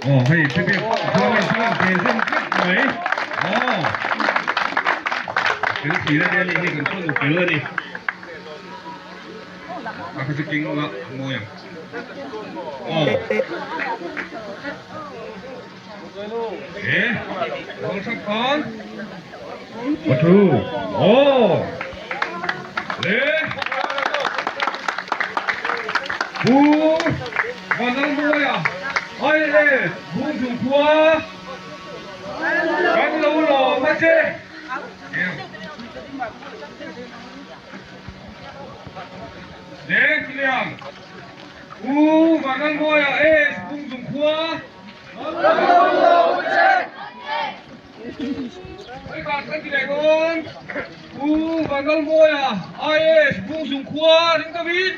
Aw hei thupek chuan chuan ve zawm tlat mai aw fel thil a nia ni hi kan thawnu fel a ni a kha chu keng ula a mawi ang aw e rawn hrap khan pathu aw le Pu Vanlalmawia IAS Bungzung khua kan lo lawm a che. Next liang Pu Vanlalmawia IAS Bungzung khua kan lo lawm a che. Hei kan ti leh dawn Pu Vanlalmawia IAS Bungzung khua ring deuhin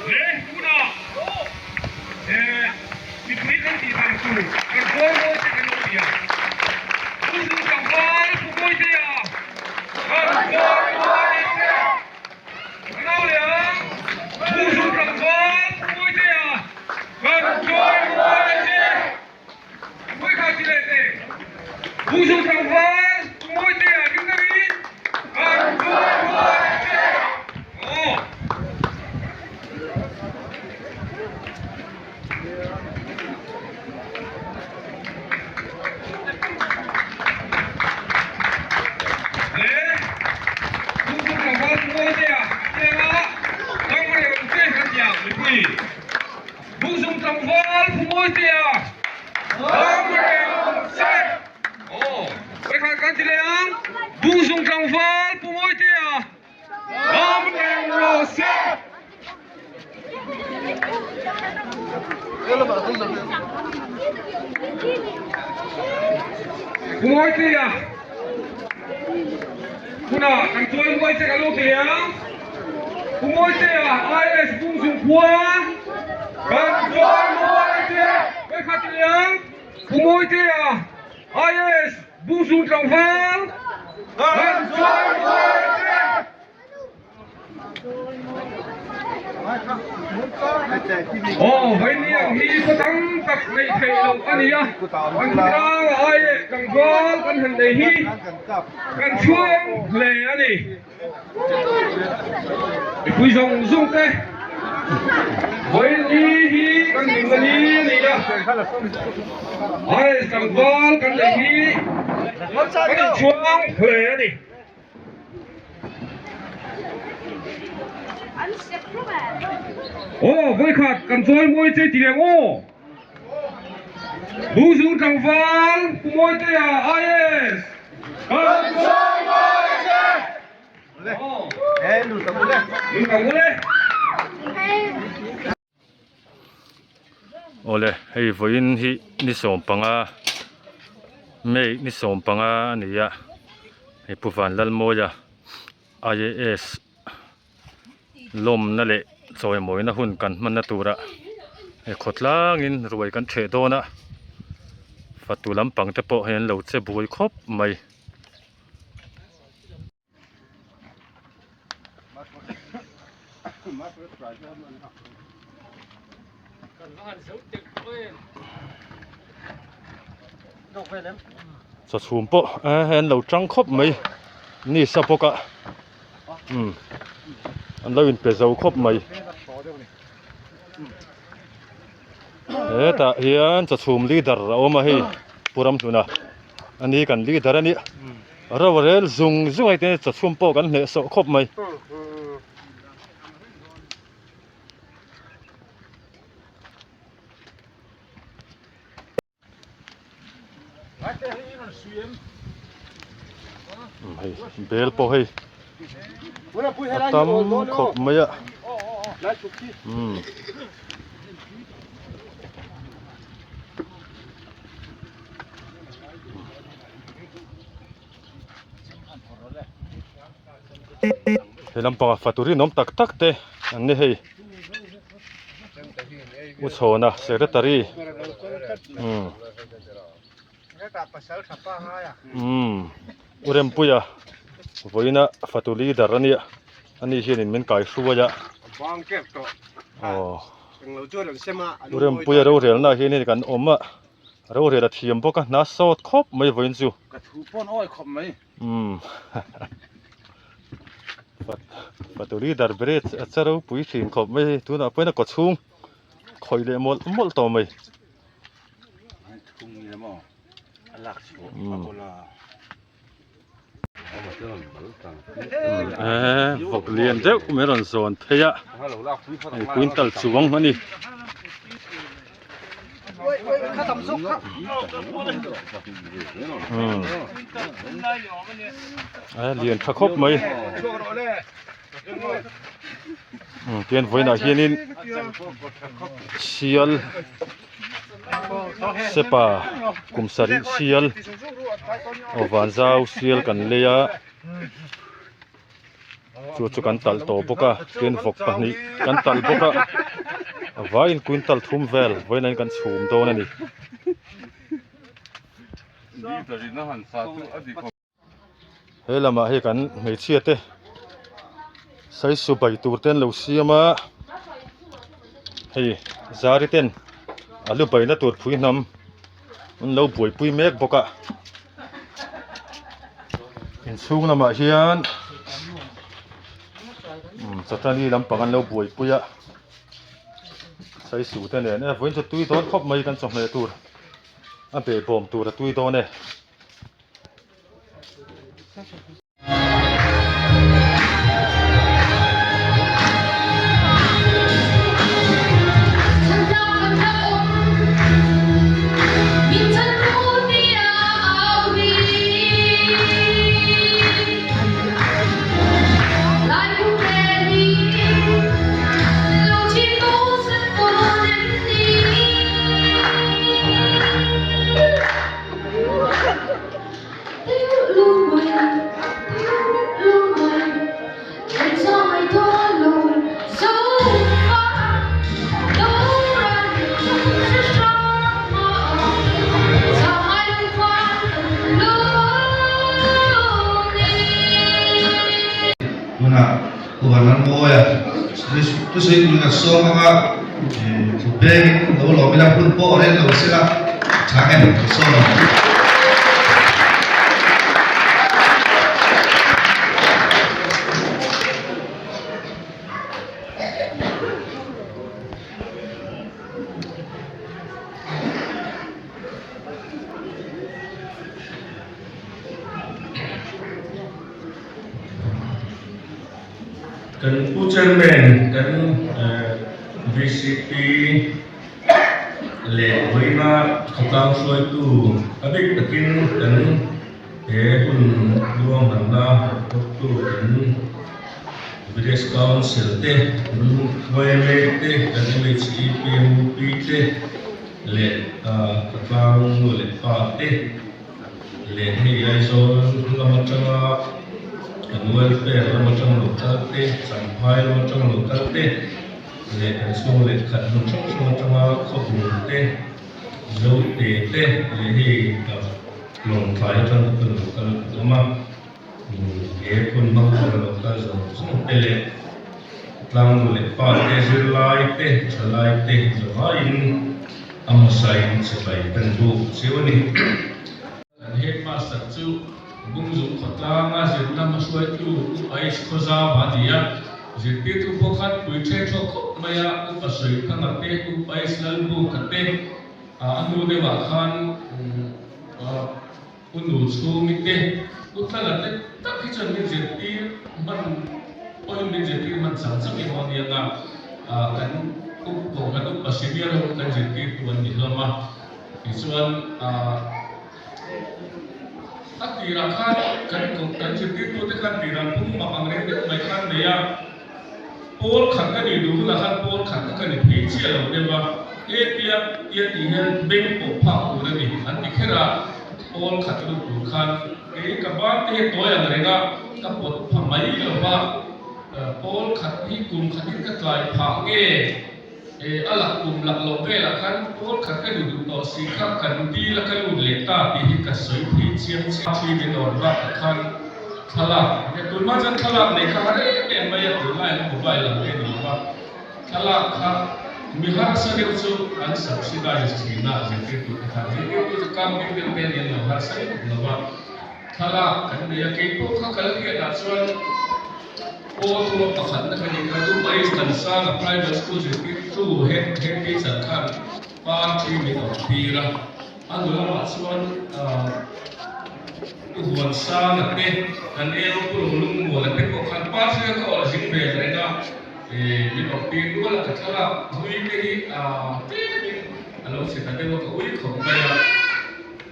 Le tunah mipui kan tih dan chu kan khawi mawi te kan lo ti a, chu chu tlangval pu Mawitea kan khawi mawi te kan au leh ang, chu chu tlangval pu Mawitea kan khawi mawi te mawi kha ti leh teh, chu chu tlangval pu Mawitea ding deuhin kan khawi mawi te aw. Bungzung tlangval Pu Mawitea Ram reng rawh se. Pu Mawitea hunah kan chawi muai che ka lo ti ang. Pu Mawitea IAS Bungzung khua kan chawi muai che ka ti ang. Pu Mawitea IAS Bungzung tlangval kan chawi muai che. Aw vaini ang hi khaw tam tak neih theih loh a ni a, kan khawtlang a ai leh tlangval kan han nei hi kan chhuang hle a ni. Mipui zawng zawng te vaini hi kan hlim a ni a ni a, ai tlangval kan neih hi kan inchhuang hle a ni. Aw vawikhat kan chawi mawi che ti ang aw. Bungzung tlangval Pu Mawitea IAS kan chawi mawi che. Aw. Lut ang ule. Awle hei vawiin hi ni sawmpanga May ni sawmpanga a ni a hei Pu Vanlalmawia I_A_S lawmna leh chawimawina hun kan hmanna tura hei khawtlangin ruai kan ṭheh dawn a fatu lampang te pawh hei an lo che buai khawp mai. Chawchhum pawh eh an lo tang khawp mai ni sa bawk a umm an lo inpe zo khawp mai hetah hian chawchhum leader a awm a hei Pu Ramhluna a ni kan leader a nia. Rorel zung zung ai te chawchhum pawh kan hneh sawh khawp mai. Hei bel pawh hei a tam khawp mai a umm. He lampangah fatu rinawm tak tak te an ni hei U Chhawna secretary umm umm U Rempuia vawiina fatu leader a nia ani hianin min kai hruai a aw U Rempuia rorelna ah hianin kan awm a. Rorel a thiam bawk a, hna sawt khawp mai vawiin chu. Ka thu pawn awi khawp mai. Umm Fatu leader bridge a che ropui thin khawp mai hei tunah pawhin a kawchhung khawih leh mawlh mawlh tawh mai. Thung nge maw a lak chhuah a bawla. Eee vawk lian deuh mai rawn zawn phei a hei quintal chuang a ni. A lian tha khawp mai tian vawiinah hianin sial. Sepa kum sarih sial aw vanzau sial kan lei a chu chu kan talh tawh bawk a tin vawk pahnih kan talh bawk a a vaiin quintal thum vel vawiin ah hian kan chhum dawn a ni. He lamah hei kan hmeichhia te saisu bai tur te an lo siam a hei zari ten a lu baina tur phui hnam an lo buaipui mek bawk a inchhung lamah hian chawtani lampang an lo buaipui a saisu te nen e vawiin chu tui dawn khawp mai kan chawhmeh tur a behbawm tur a tui dawn e. Tunah Pu Vanlalmawia thusawi turin a sawm ang a, thut pengin lo lawm ila hun pawh reng lo sela tha em ka sawm ang. Kan Pu Chairman, kan vcp leh vawiina khawtlang hruaitu a bik takin kan he hun ruahmanna thawktu kan Village Council te, kan yma te, kan MHEP, MUP te leh khawtlang nu leh pa te, Leh hei Aizawl lam atanga kan welfare lam atang lo kal te, Champhai lam atang lo kal te leh kan chhung leh khat hmun hrang hrang atanga Khawbung te, Zote te leh hei Lawngtlai atang te pawh lo kal kan awm a. He hun hmang tur a lo kal zawng zawng te leh tlangnu leh pa te, zirlai te, thalai te zavaiin a hmasain chibai kan buk chiu a ni. Kan headmaster chu Bungzung khawtlanga zirna hmahruaitu Upa H Khawzau a ni a, zirtirtu pawh khan pui ṭhe ṭhawk khawp mai a, Upa Sawithanga te, Upa H Lalbuka te, a hnu deuhah khan U nu chhungi te, U Tlala te tak hi chuan min zirtir hman pawhin min zirtir hman chang chang emaw a nia nga, kan up pawh kan upa senior ho kan zirtirtu an ni hlawm a, tichuan A tirah khan kan kan zirtirtute khan tirah phung mak ang reng deuh mai khan nei a, pawl khat ka nih duh hunah khan pawl khat kha ka ni thei chiah lo deuh a, hetia tia tih hian beng pawh phak tur a ni an ti kher a, pawl khat lut tur khan kei ka ban te hi tawi ang reng a, ka pawt pha mai lo va, pawl khat hi kum khatin ka tlai phah nge? E, a lak kum lak loh velah khan pawl khat ka ni duh tawh si kha kan dil a ka lut leh ta tih hi ka sawi thei chiang chiah. Thi min awrh bakah khan thlalak nia tunhma chuan thlalak nei kha har em em mai a tunlai an mobile ang te ni lo va thlalak kha mi harsa deuh chu an subsidize thin a zirtirtu te khan zirtirtu chu kam deuh deuh te ni an lo harsa lutuk lo va thlalak kan nei a keipawh kha kal hianah chuan Pawl thuma pakhatna ka nih kha Dubai Thansanga Private School zirtirtu head head teacher khan party min awm tir a, a nu lamah chuan Pu Huansanga te, kan eu Pu Rolungmuana te pawh khan party a ka awrh zing ve reng a, min awm tir nual a, ka thlalak hlui te hi tlemin a lo chhe ta deuh a, ka ui khawp mai a.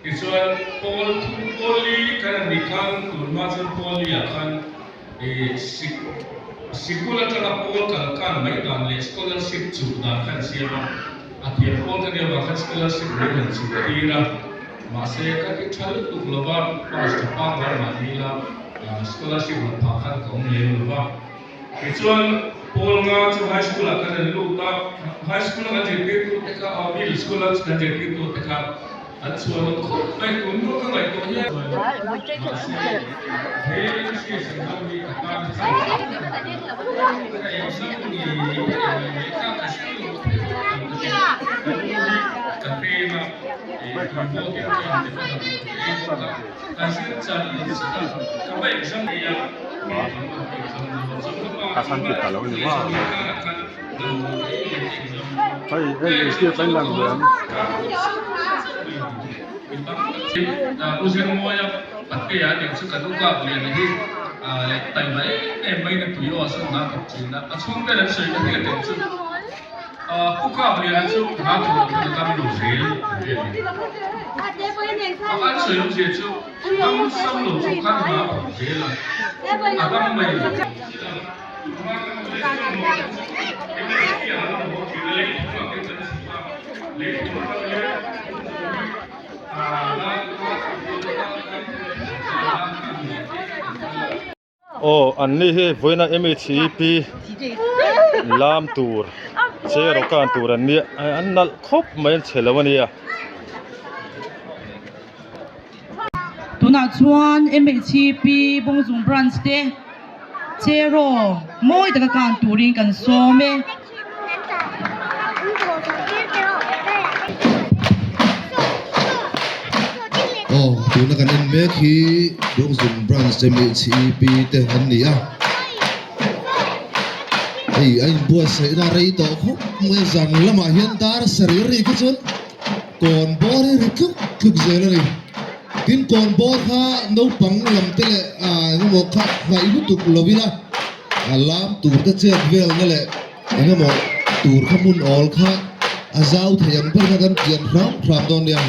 Tichuan Pawl thum Pawl li kan han nih khan tunhma chuan Pawl li ah khan Sikul atanga pawl kal kan mai dan leh scholarship chuh dan kha an siam a, a thiam pawl ka nia vang khan scholarship min han chuh tir a, mahse ka ti tha lutuk lo va, pass tha pangngai mahni la scholarship la phah khan ka awm lem lo va. Tichuan pawl nga chu high school ah kan han lut a, high school a kan zirtirtu te kha, middle school a kan zirtirtu te kha An chhuah lo khawp mai tun maw ka ngaihtuah hian mahse he MCS ho hi ka tan a chang ka exam ni leh kha ka hre lo ang ka ti ka nu hi ka pem a tui vawt in ka in te pawh ka ei bawk a ka zir chan chan a ka va exam nei a exam lo ka exam lo karah khan Hei hei engtia tlai lang ve ang. U Zirmawia Patea tih chu kan ukap lian hi leh taima em em mai na tui aw a sawn hna thawk thin a, a chhungte an sawi ta hian tih chu ukap lian chu hna thawk loh khan a dam lo zel an ti a ni. A an sawi awmzia chu dam sam lo chu khan hna thawk zel a, a dam mai lo. Aw an ni hi vawiina MHEP lam tur chair aw kan tur an nia an nalh khawp mai an chhe lo a nia. Tunah chuan MHEP Bawngzung branch te Cheraw mawi taka kan turin kan sawm e. Aw tuna kan en mek hi Bawngzung branch MHEP te an ni a hei a inbuatsaihna rei tawh khawp mai a zan lamah hian dar sarih a ri kha chuan kawn bawr hi ri tluk tluk zel a ni. Tin kawn bawr kha naupang lam te leh eng emaw kha hnaih lutuk lo ila a lam tur te chet velna leh eng emaw tur kha hmun awl kha a zau thei ang ber kha kan kian hram hram dawn nia.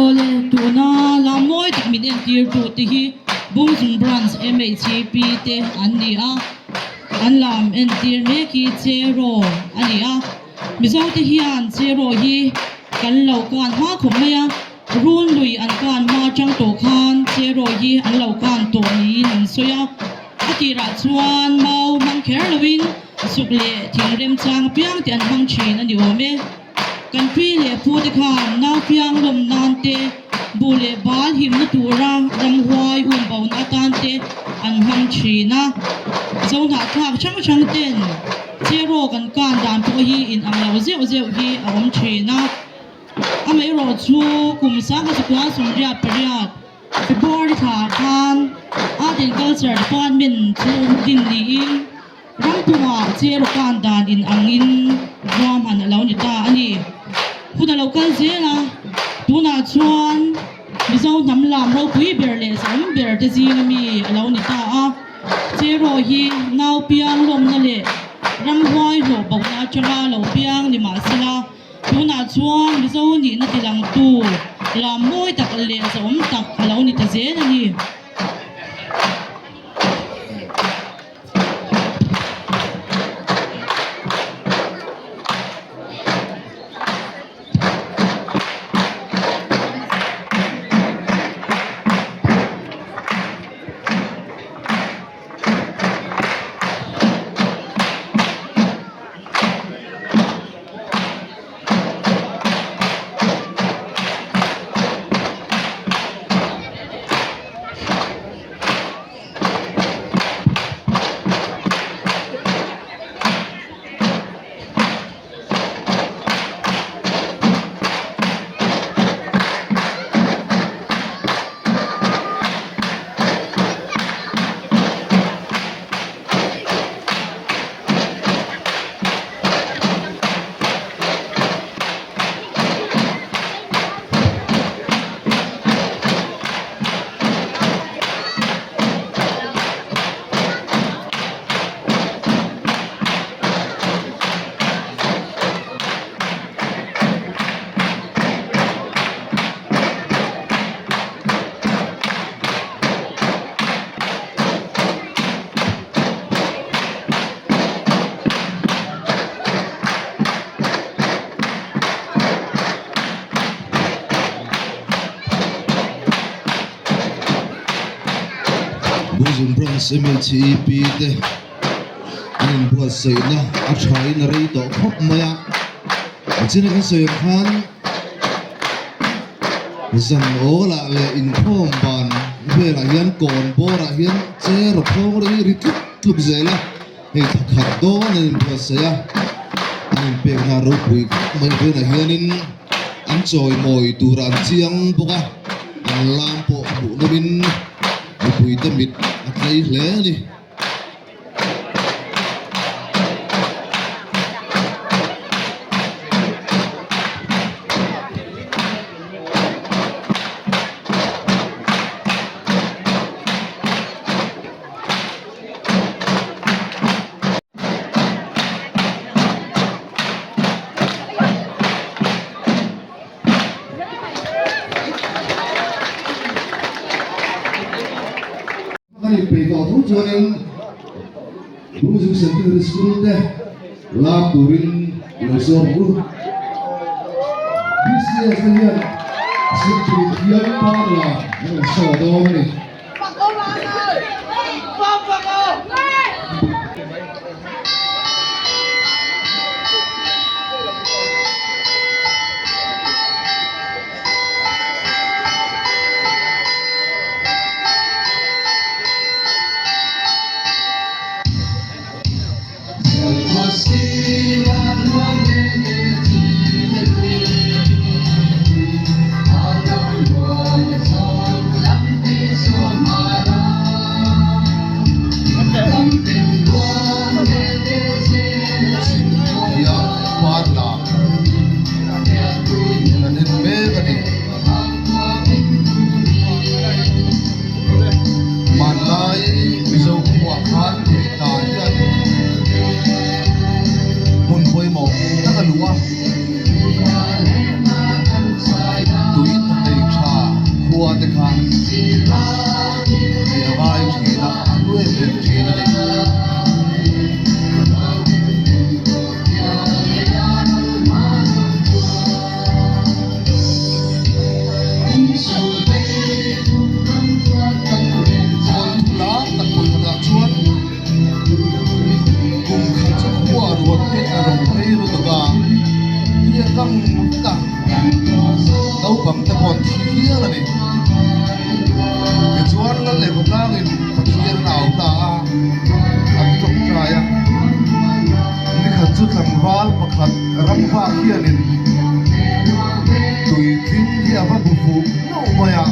Awle tuna lam mawi tak min entir tu te hi Bungzung Branch MHP te an ni a, an lam entir mek hi Cheraw a ni a. Mizo te hian Cheraw hi kan lo kan hma khawp mai a, run lui an kan hma atang tawh khan Cheraw hi an lo kan tawh niin an sawi a, a tirah chuan mau hmang kher loin suk leh thing remchang apiang te an hmang thin a ni awm e. Kan pi leh pu te khan nau piang lawm nan te, buh leh bal himna tura ramhuai um bona atan te an hmang thin a, Zohnahthlak hrang hrang ten Cheraw kan kan dan pawh hi in ang lo zeuh zeuh hi a awm thin a, amaherawhchu kum 1968. February thlaah khan Art and Culture Department chu din niin rampumah Cherokan dan in angin ruahman a lo ni ta a ni. Hun a lo kal zel a, tunah chuan Mizo hnam lam ropui ber leh zahawm ber te zinga mi a lo ni ta a. Cheraw hi nau piang lawmna leh ramhuai hlawh bohna atanga lo piang ni mahsela, tunah chuan Mizo nihna tilangtu lam mawi tak leh zahawm tak a lo ni ta zel a ni. Bungzung Branch MHEP te an inbuatsaihna a thain a rei tawh khawp mai a tichuan kan sawi ang khan zan awlah leh inkhawm ban velah hian kawn bawrah hian chair a phawng rei ri tluk tluk zel a hei thla khat dawn an inbuatsaih a an inpekna ropui khawp mai velah hianin an chawimawi turah an chiang bawk a an lam pawh hmuh nawmin mipuite mit a tlei hle a ni. Kan inpeih tawh thu chuanin Bungzung Secondary School te lak turin lo sawm u. BCS te hian Sikpui thiam parla an rawn saw dawn a ni. Kan en mek a ni. Hmanlai Mizo khuaah khan tui hna hian hmun pawimawh tak a luh a, tui hna nei tha khua te kha tih a ngai thin a, a hlu em em thin a ni. Thawnthu lar tak pawikhatah chuan kum khat chu khua ruat hi a ro phei lutuk a, tui a kang vek a, naupang te pawh an thi hial a ni. Tichuan Lal leh Vawtlangin Pathian an au ta a, an tawngtai a. Nikhat chu tlangval pakhat ramvak hianin tui tling hi a va bu fuh hlauh mai a.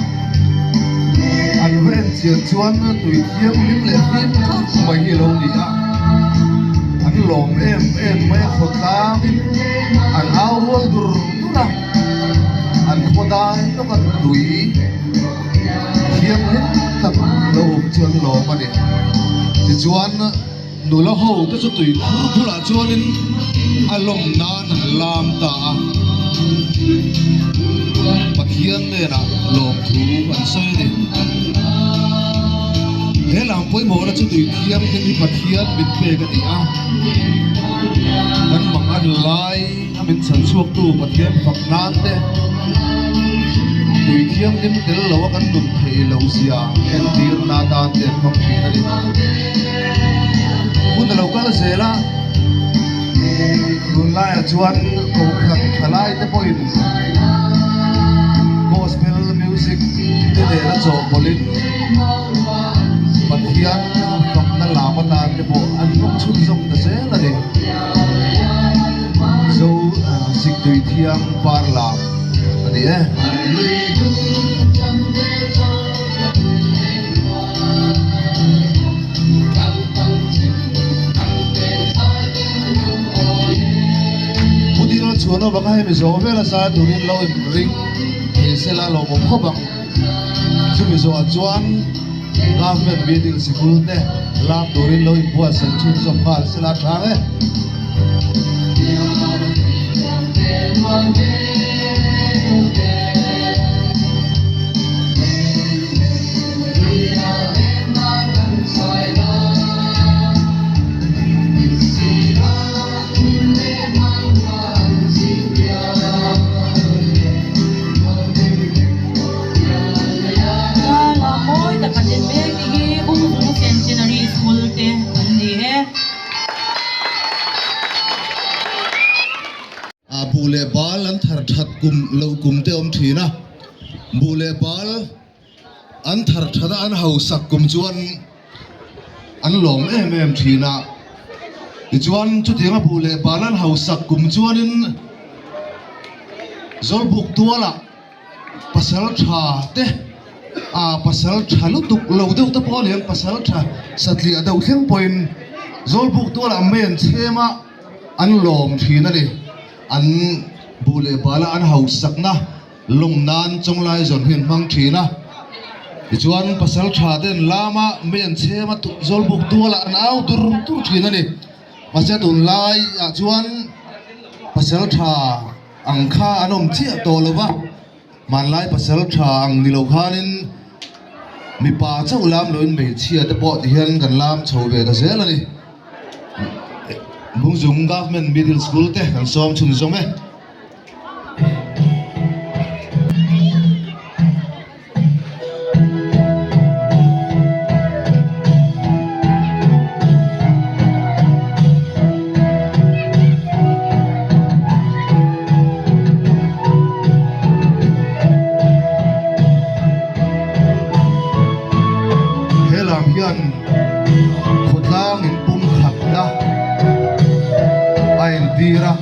chian chuan tui thianghlim leh fim thak mai hi a lo ni a, an lawm em em mai a, khawtlangin an au rual dur dur a, an khaw dai lawk a tui thianghlim tak lo awm chu an lawm a ni. Tichuan nula ho te chu tui khur bulah chuanin a lawm nan an lam ta a, Pathian hnenah lawmthu an sawi a ni. He lam pawimawhna chu tui thianghlim hi Pathian min pek a ni a, kan mang an lai a min chhan chhuaktu Pathian fak nan te tui thianghlim tel lo a kan nun theih loh zia entirna atan te an hmang thin a ni. Hun a lo kal zel a, tunlaiah chuan kohhran thalai te pawhin gospel music te nena chawhpawlhin Pathian fakna lam atan te pawh an hmang chhunzawm ta zel a ni. Zo Siktui Thiang par lam a ni e. Pudina chuan avanga hemi zawh vela zai turin lo inring thei sela lawmawm khawp ang. Chumi zawhah chuan Government Middle Sikul te lak turin lo inbuatsaih chhunzawm nghal sela a tha ang e. Lala mawi tak an en mek te hi Bungzung Centenary School te an ni e. Ah buh leh bal an thar that kum loh kum te awm thin a, buh leh bal an thar that a an hausak kum chuan an lawm em em thin a, tichuan chutianga buh leh bal an hausak kum chuanin Zawlbuk tualah pasal tha te ah pasal tha lutuk lo deuh te pawh a ni ang pasal tha satliah deuh thleng pawhin Zawlbuk tualah mei an chhem a. An lawm thin a ni. An buh leh bala an hausakna lawm nan chawnglai zawn hi an hmang thin a. Tichuan pasal tha te an lam a, mei an chhem a, zawlbuk tualah an au tur tur thin a ni. Mahse tunlai ah chuan pasal tha ang kha an awm chiah tawh lo va, hmanlai pasal tha ang ni lo khanin mipa chauh lam loin hmeichhia te pawh tihian kan lam chho ve ta zel a ni. Bungzung Government Middle School te kan sawm chhun zawm e. He lam hian Khawtlang in pum khatna a entir a.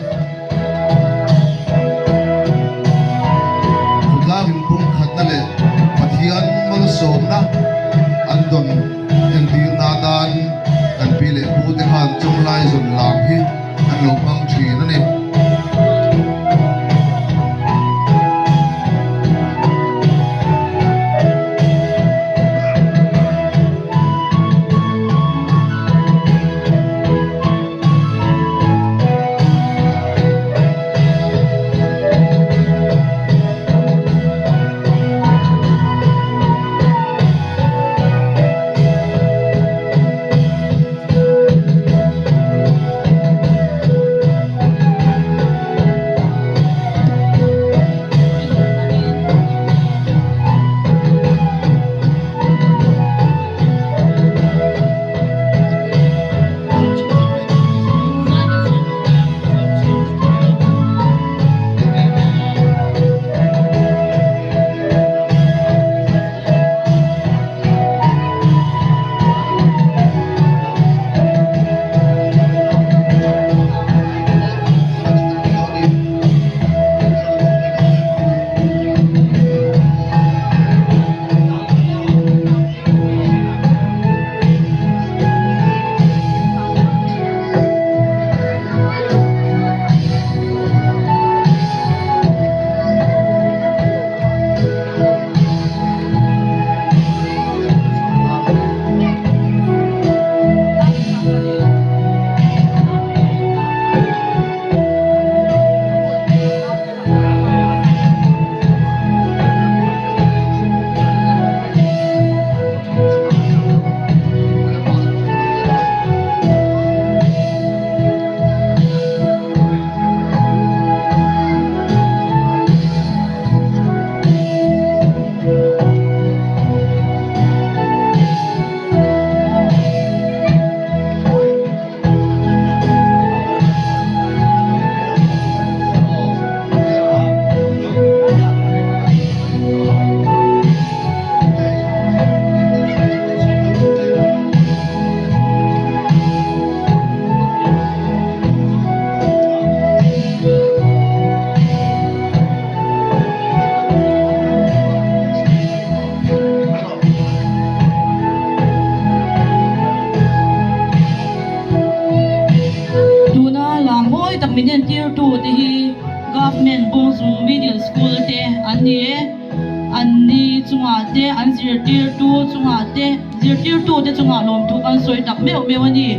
chungah te, an zirtirtu chungah te, zirtirtute chungah lawmthu kan sawi tak meuh meuh a ni.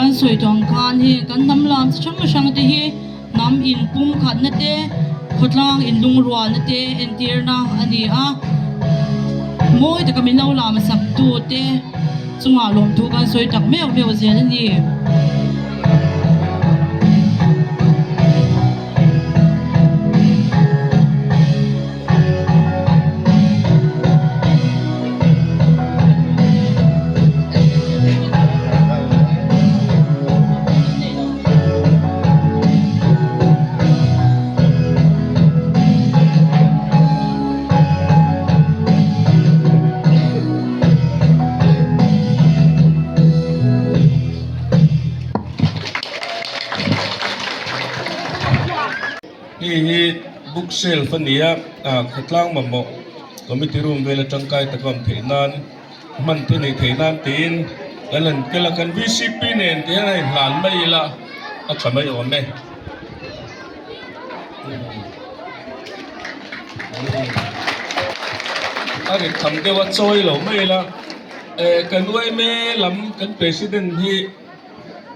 Kan sawi tawng khan hi kan hnam lam chi hrang hrang te hi hnam in pum khatna te khawtlang in lungrualna te entirna a ni a mawi taka min lo lam sak tu te chungah lawmthu kan sawi tak meuh meuh zel a ni. Hei hi book shelf a ni a ah khawtlang mamawh committee room vel atang kai taka awm theih nan hman te neih theih nan tiin kan han kel a kan vcp nen ti hian a inhlan mai ila a tha mai awm e. A rit tham deuh a chawi lo mai ila eh kan yma lam kan president hi.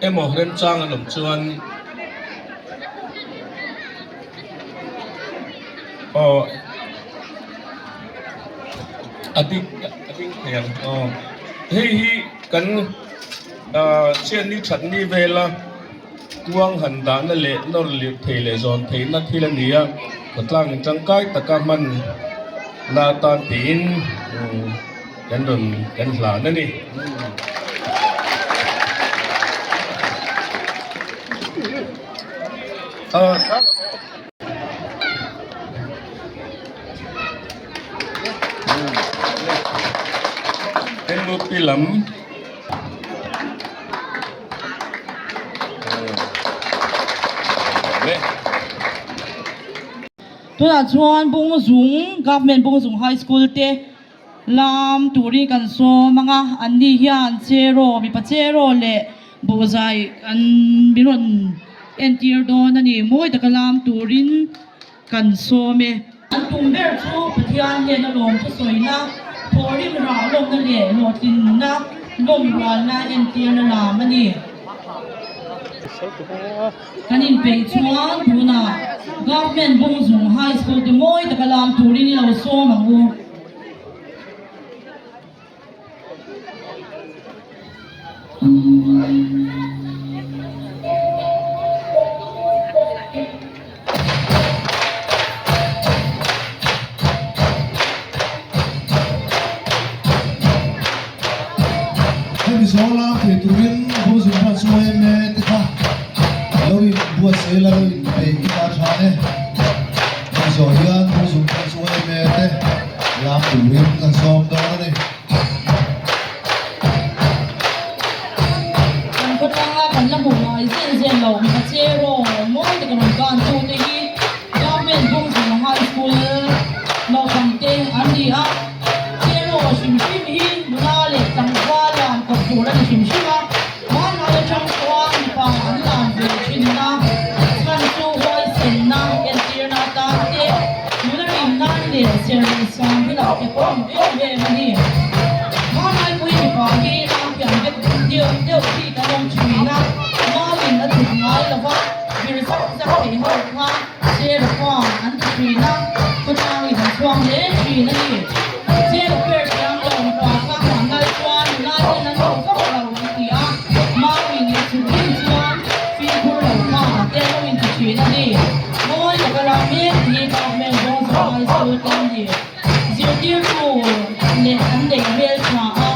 Emaw remchang an awm chuan aw a ding a ding thei ang aw hei hi kan ah chhiatni thatni vela kuang han dahna leh nawr lirh thei leh zawn theihna thil a ni a khawtlang in tangkai taka hman na atan tiin kan rawn kan hlan a ni. NUP lam Tunah chuan Bungzung Government Bungzung High School te Lam turin kan sawm ang a, anni hian cheraw, mipa cheraw leh buhzai an min rawn entir dawn a ni. Mawi taka lam turin kan sawm e. An tum ber chu Pathian hnena lawm thusawina, thawhrim rah lawmna leh hlawhtlinna lawmrualna entirna lam a ni. Kan inpeih chuan tunah Government Bungzung High School te mawi taka lam turin i lo sawm ang u. Hemi zawng lam thei turin Bawngzung hman chu yma te kha lo in buatsaih la lo in peih ila tha e. Hemi zawh hian Bawngzung hman chu yma te lam turin kan sawm dawn a ni. em em a ni. Hmanlaipui mipa hi lam thiam vek deuh deuh hi kan awm thin a, Mauin a tluk ngai lo va, vir zak zak thei ho kha Cherafa an ti thin a, khawtlangin an chhuang hle thin a ni. Chera per thiam lo mipa kha hmanlai chuan nula ten an duh vak lo an ti a, Mauin a chhuk hun chuan fimkhur lo kha te lo inti thin a ni. Mawi laka ram mek hi government zawng zawng ai chu tan ni. Zirtirtu leh an neih hmel tha a,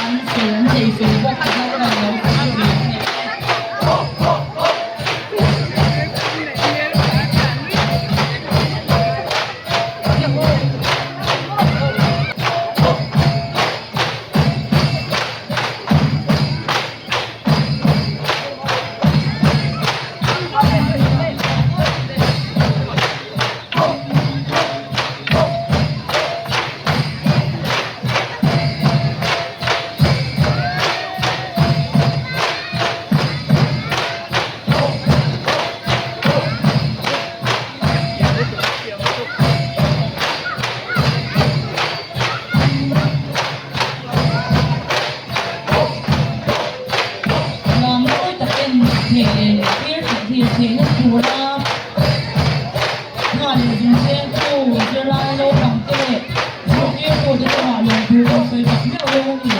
an fel an nei fel bawk a lo kan lo sawi ve a ni e. Lam mawi takin thei leh thlir theihna tura Hna leh zirchengtu, zirlai naupang te leh zirtirtute chungah lawmthu kan sawi tak meuh reng a ni.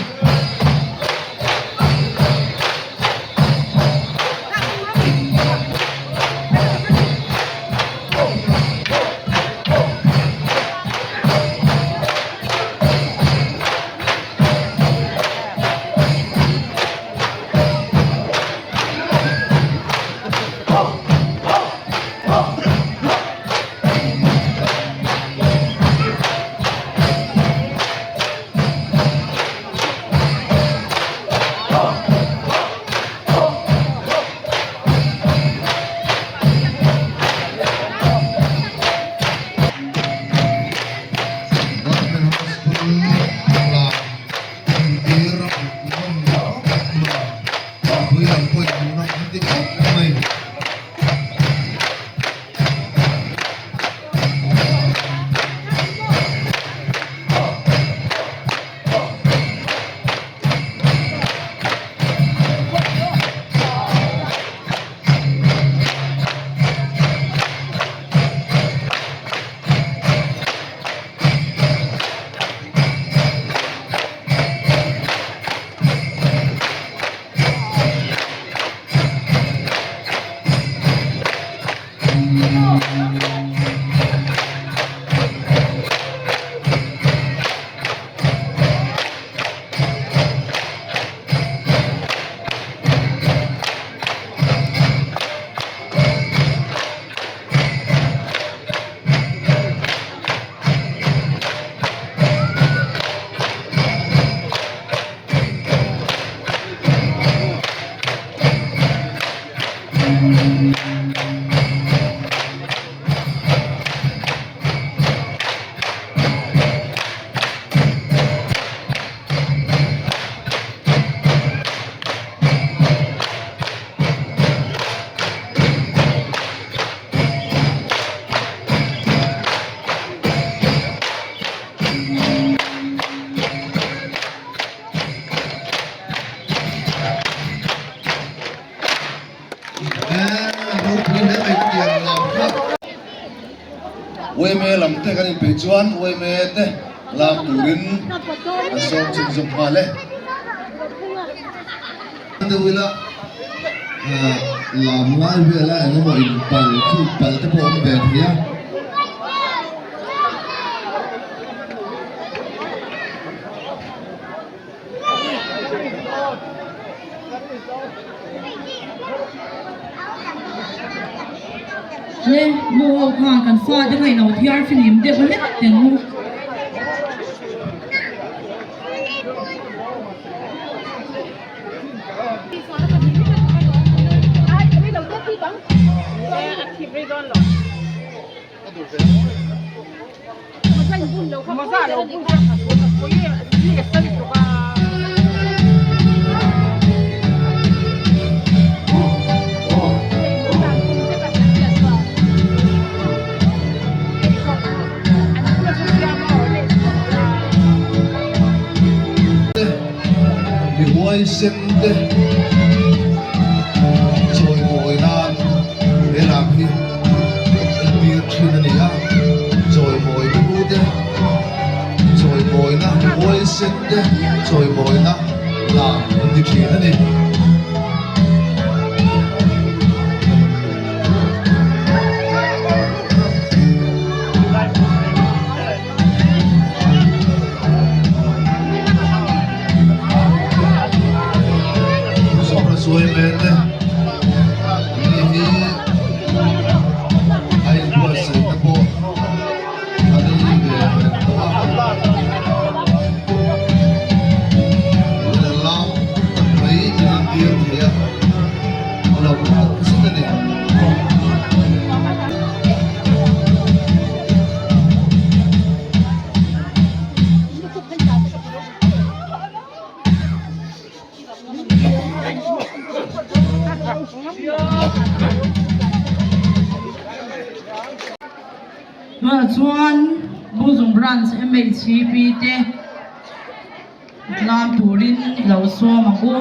Government Hospital la entir a hmuhnawm khawp mai. Mipui lam pawhin hmuhnawm an ti khawp mai. Uaime lam te kan inpeih chuan uaime te lak turin an sawm chhunzawm nghal e. Deuh ila lam lai vela eng emaw inpal chhuk pal te pawh a awm ve thei a. Le nu ho khan kan fate kha ilo thiar fihlim deuh hlek teh ang u. huaisen te chawimawi nan he lam hi entir thin a ni a, chawimawi pu te chawimawina huaisen te chawimawina lam an ti thin a ni. Sawi mek te mi hi a inbuatsaih te pawh a rei ve reng tawh a tuna lam tak mai min entir thei a a lo tak zet a ni. Tunah chuan Buzung Branch MHCP te tlam turin i lo sawm ang u.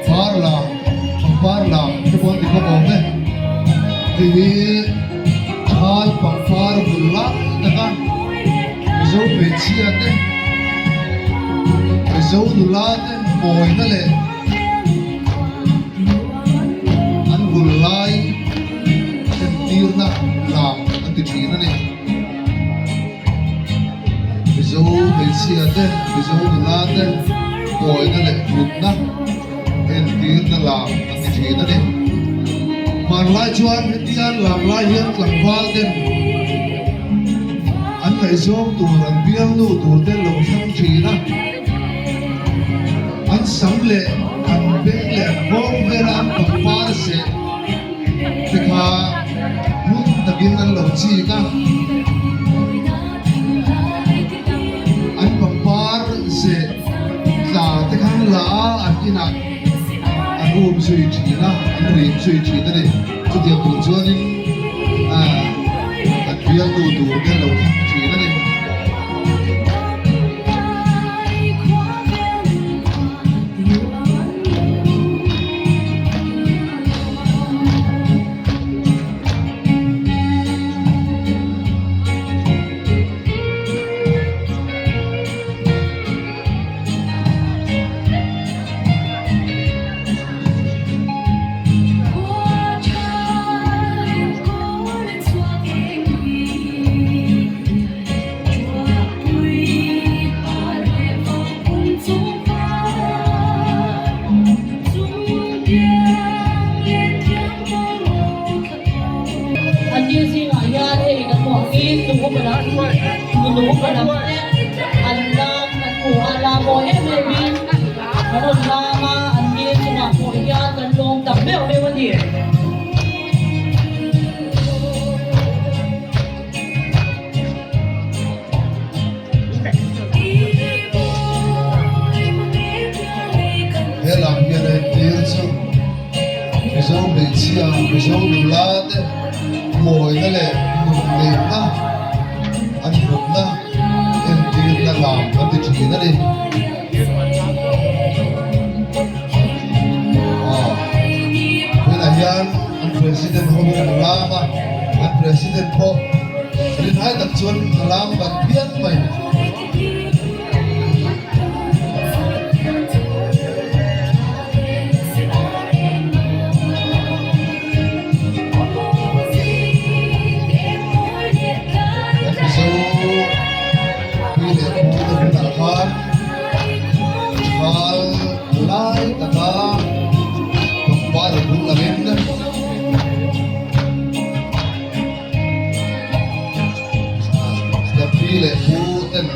Par lam pangpar lam te pawh an ti bawk awm e hei hi thal pangpar bul lai taka Mizo hmeichhia te Mizo nula te mawina leh an bul lai entirna lam an ti thin a ni. Mizo hmeichhia te Mizo nula te mawina leh hlutna entirna lam an ti thin a ni. Hmanlai chuan hetia lam lai hian tlangval ten an ngaihzawng tur an bialnu tur te lo thlang thin a, an sam leh an beng leh an nghawng vela an pangpar seh te kha ngun takin an lo chik a, an pangpar seh tla te khan la a an inah an um zui thin a, an rim zui thin a ni. Chutiang tur chuanin an bialnu tur te lo thlang thin a ni. An thil zingah hian hei kan hmuh angin nu upa lam nu upa lam te an lam kan hmu a lam mawi em em in a rawn lam a an ni chungah pawh hian kan lawm tak meuh meuh a ni. He lam hian entir chu Mizo hmeichhia, Mizo nula te mawina leh nunneihna an hmutna entirna lam an ti thin a ni. Tunah hian an president ho hi an lam a, an president pawh rinhai tak chuan a lam ban phian mai. Kan Mizo pi leh pu te hunah khan. pi leh pu ten.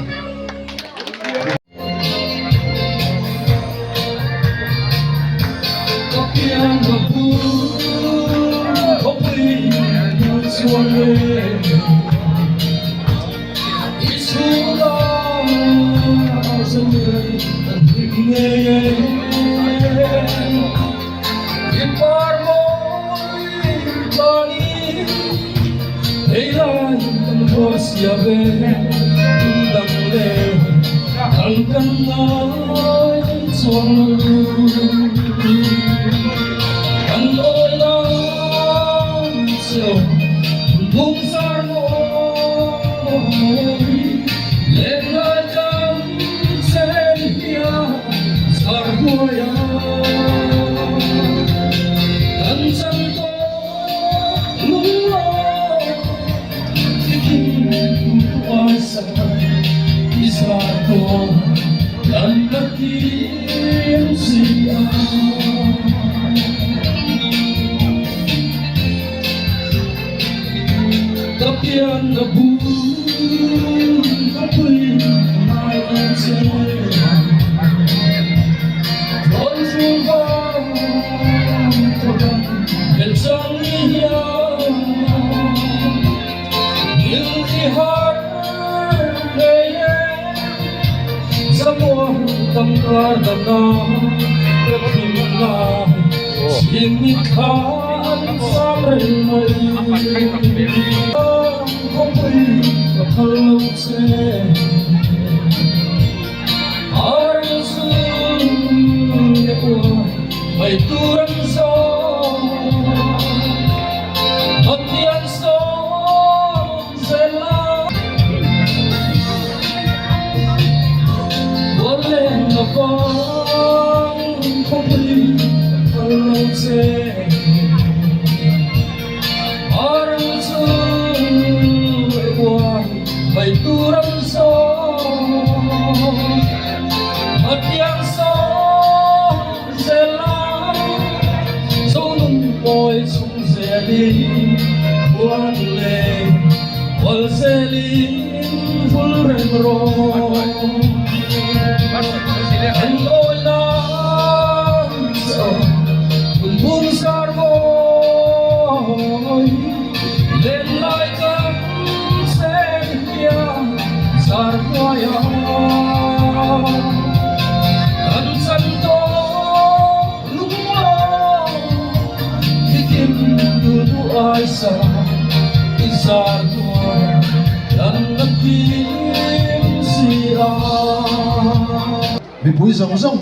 Mipui zawng zawng,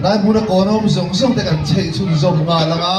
lai hmuna kawn awm zawng zawng te kan chheih chhunzawm nghal ang a.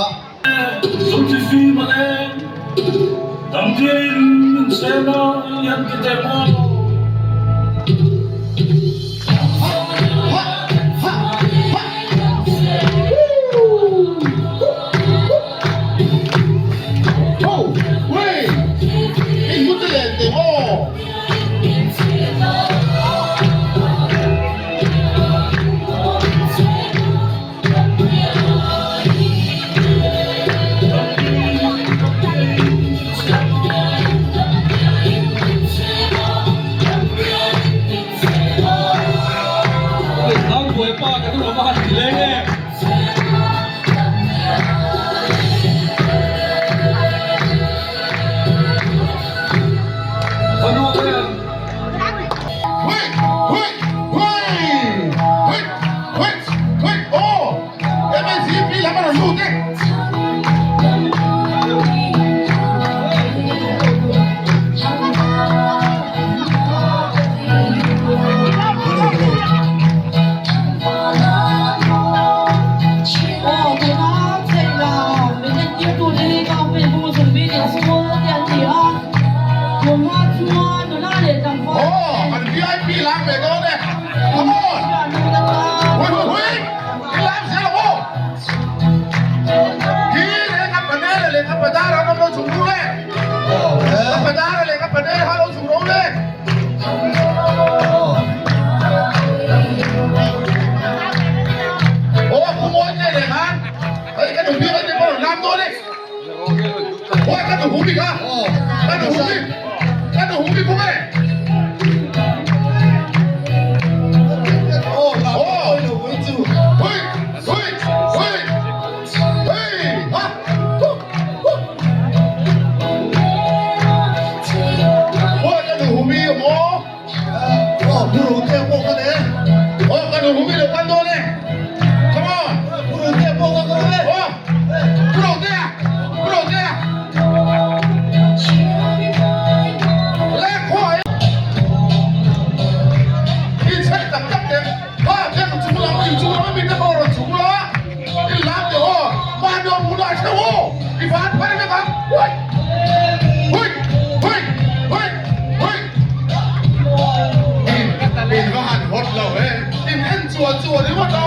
chuan chu a ringawt a,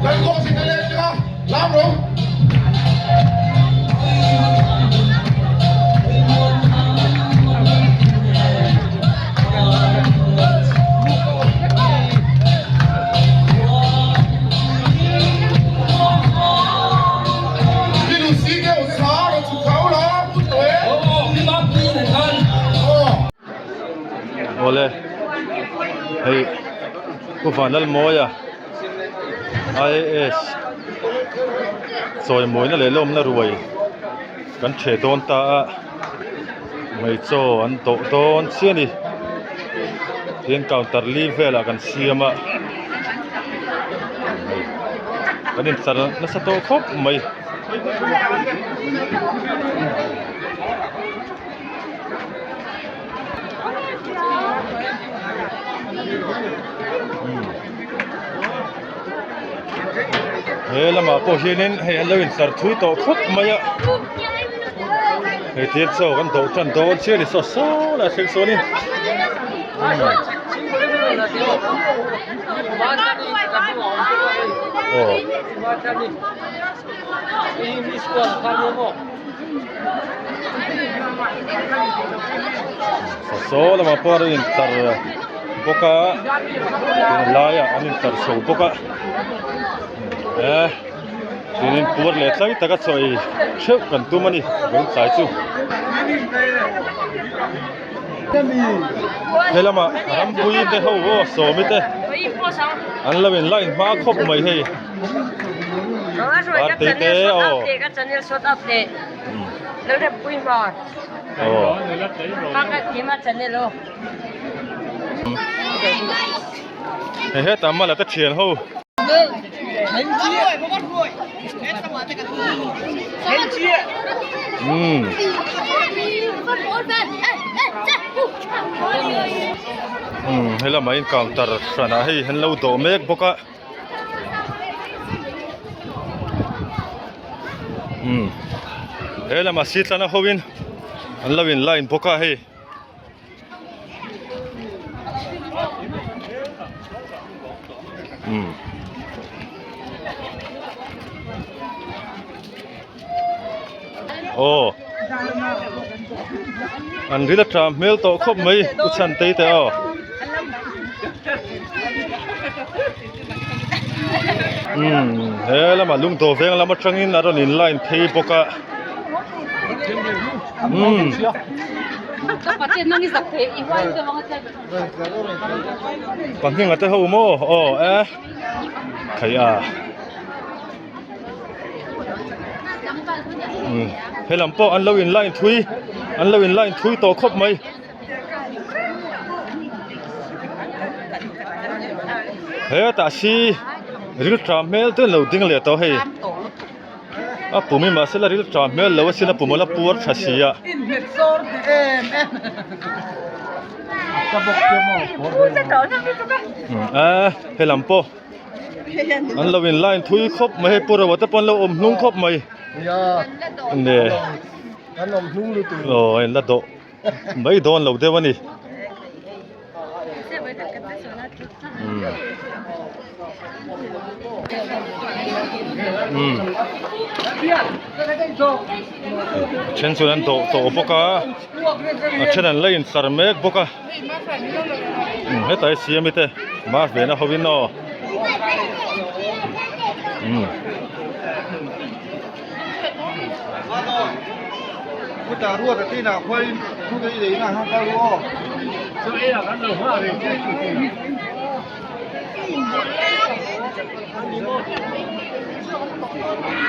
Lalkawng te leng kha lam rawh. Awle hei Pu Vanlalmawia IAS chawimawina leh lawmna ruai kan ṭheh dawn ta a mei chaw an dawh dawn chiah a ni tin counter li velah kan siam a kan intlar nasa tawh khawp mai. He lamah pawh hianin hei an lo intlar thui tawh khawp mai a hei thil chaw kan dawh tan dawn chiah a ni saw saw lai thleng sawnin aw. Saw lamah pawh an intlar bawk a tunlaiah an intlar chho bawk a eh chuanin puar leh tlai taka chaw ei theuh kan tum a ni vawiin tlai chu he lamah rampui te ho aw sawmi te an lo in line hma khawp mai hei. Partei te aw. Hei hetah mala te thian ho. Umm. Umm helamah in counter hranah hei an lo dawh mek bawk a. Umm he lamah sitlana ho in an lo in line bawk a hei umm aw an ril a tram hmel tawh khawp mai u chhantei te aw. Umm he lamah lungdawh veng lam atangin a rawn in line phei bawk a umm. Pahnih te ho maw aw e thei a umm he lam pawh an lo in line thui an lo in line thui tawh khawp mai. Hetah si ril tram hmel te an lo ding leh tawh hei a pum hi mahse la ril tram hmel lo asin a pum a la puar tha si a. A helam pawh an lo in line thui khawp mai hei pu Roa te pawh an lo awm hnung khawp mai ne aw a in la dawh. Mai dawn lo deuh a ni. Umm. A then chuan an dawh tawh bawk a, a then an la intlar mek bawk a. Umm hetah hi siami te mask vena ho in aw. Umm.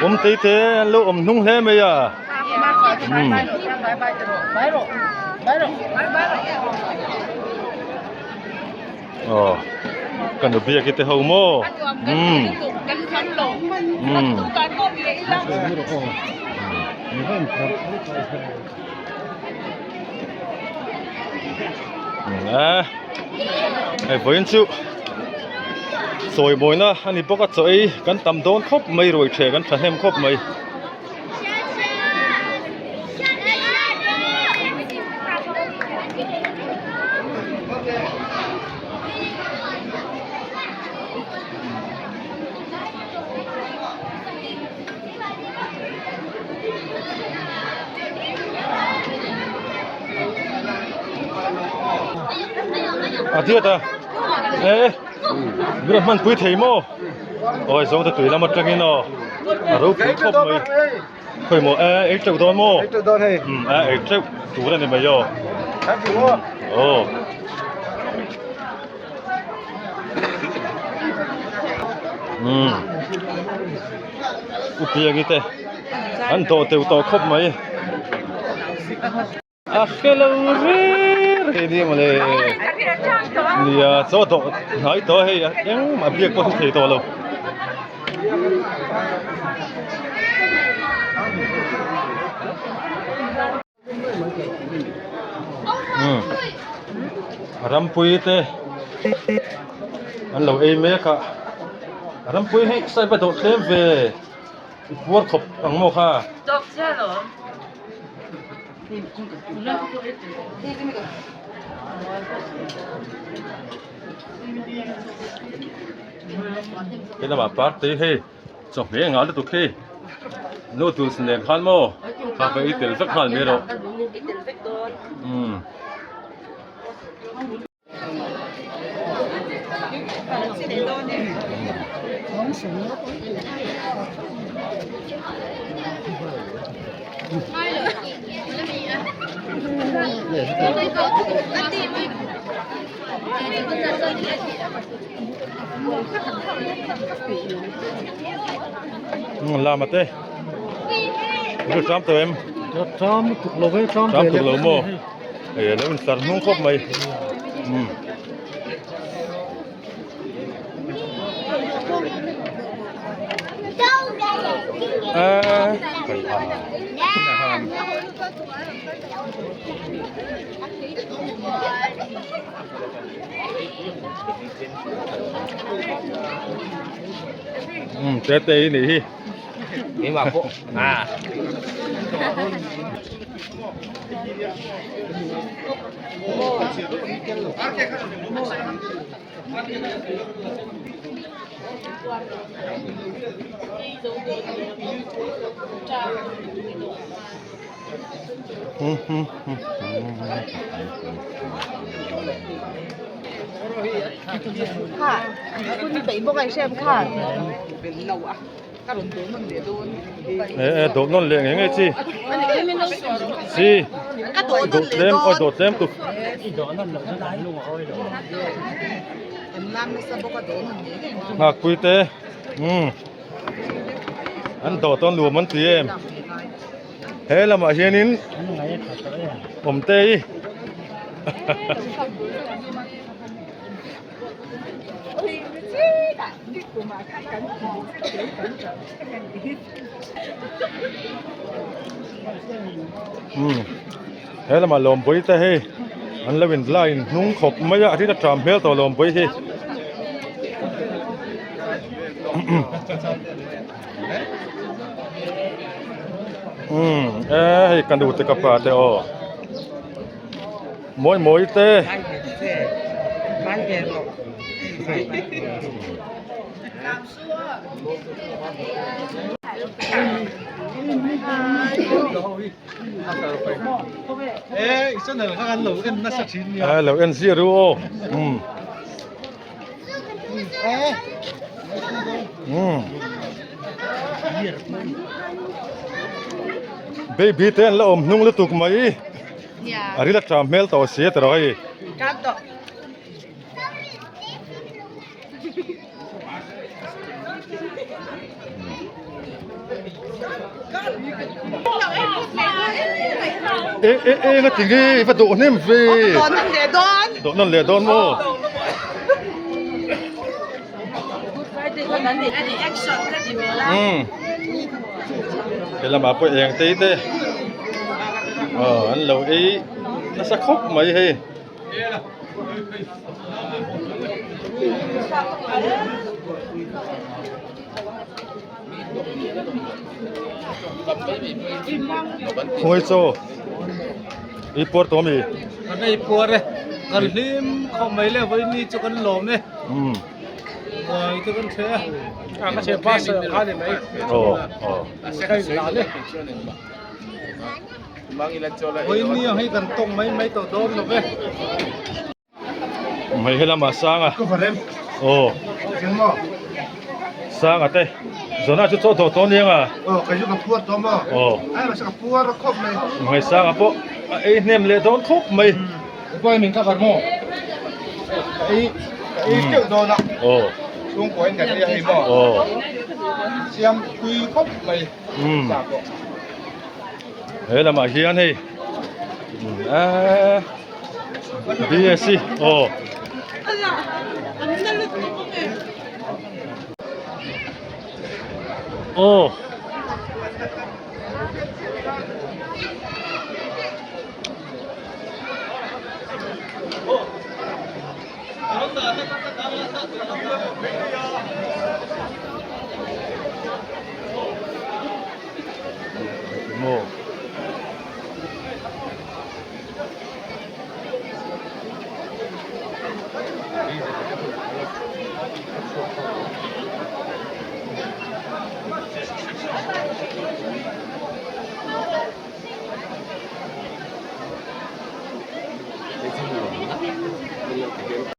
Awm tei te an lo awm hnung hle mai a umm. Aw ka nu biak te ho maw umm umm a hei vawiin chu sawi mawina a ni bawk a chaw ei kan tam dawn khawp mai ruai ṭheh kan ṭhahnem khawp mai. A diat a e min rawn hmanpui thei maw awi zawng te tui lam atangin aw a ropui khawp mai khawi maw e ei teuh dawn maw um a ei teuh tur a ni mai aw aw. Umm Upiangi te an dawh teuh tawh khawp mai. A hrelo re re nia mawle nia chaw dawh hnai tawh hei engmah biak pawh hi thei tawh lo. Umm rampui te an lo ei mek a rampui hi saiba dawh tlem ve i puar khawp ang maw kha. He lamah party hei chawhmeh engah lutuk hi noodles nen khan maw kha kha i tel vek nghal mai rawh umm. Lama te Ru tram tawh em? Tram tuk lo ve tram Tram tuk lo maw? Hei a lo insar hnung khawp mai. Umm. Umm te te hi nih hi. Keimah pawh a. E e dawh nawn leh ngei ngei chi chi dawh tlem aw dawh tlem tuk nghakpui te umm an dawh tawn nuam an ti em he lamah hianin awmte hi Umm he lamah lawmpui te hei an lo in line hnung khawp mai a a rin a ṭam hmel tawh lawmpui hi umm e hei ka nu te ka pa te aw. Mawi mawi te. Eh lo en zia ru aw. Um. Um. Baby te an la awm hnung lutuk mai. A ril a ṭam hmel tawh si a tiraw hei. Ṭam tawh. E e e nga ti nge i va dawh hnem ve. Dawh nawn leh dawn. Dawh nawn leh dawn maw. Umm he lamah pawh eng te te aw an lo ei nasa khawp mai hei. Khawi chaw i puar tawh ami? Kan ei puar e, kan hlim khawp mai le vawiin chu kan lawm e. Umm. Kawi te kan hre a, ka hre bus ah khan ni mai. Aw aw. Ka in dan e. Vawiin ni ang hi kan tawng mai mai tawh dawn lo ve. Mai helamah Sanga aw Sanga te Zona chu chaw tawh tawh aniang a aw Mai Sanga pawh a ei hnem leh dawn khawp mai aw aw He lamah hian hei eee BSc aw aw Maw.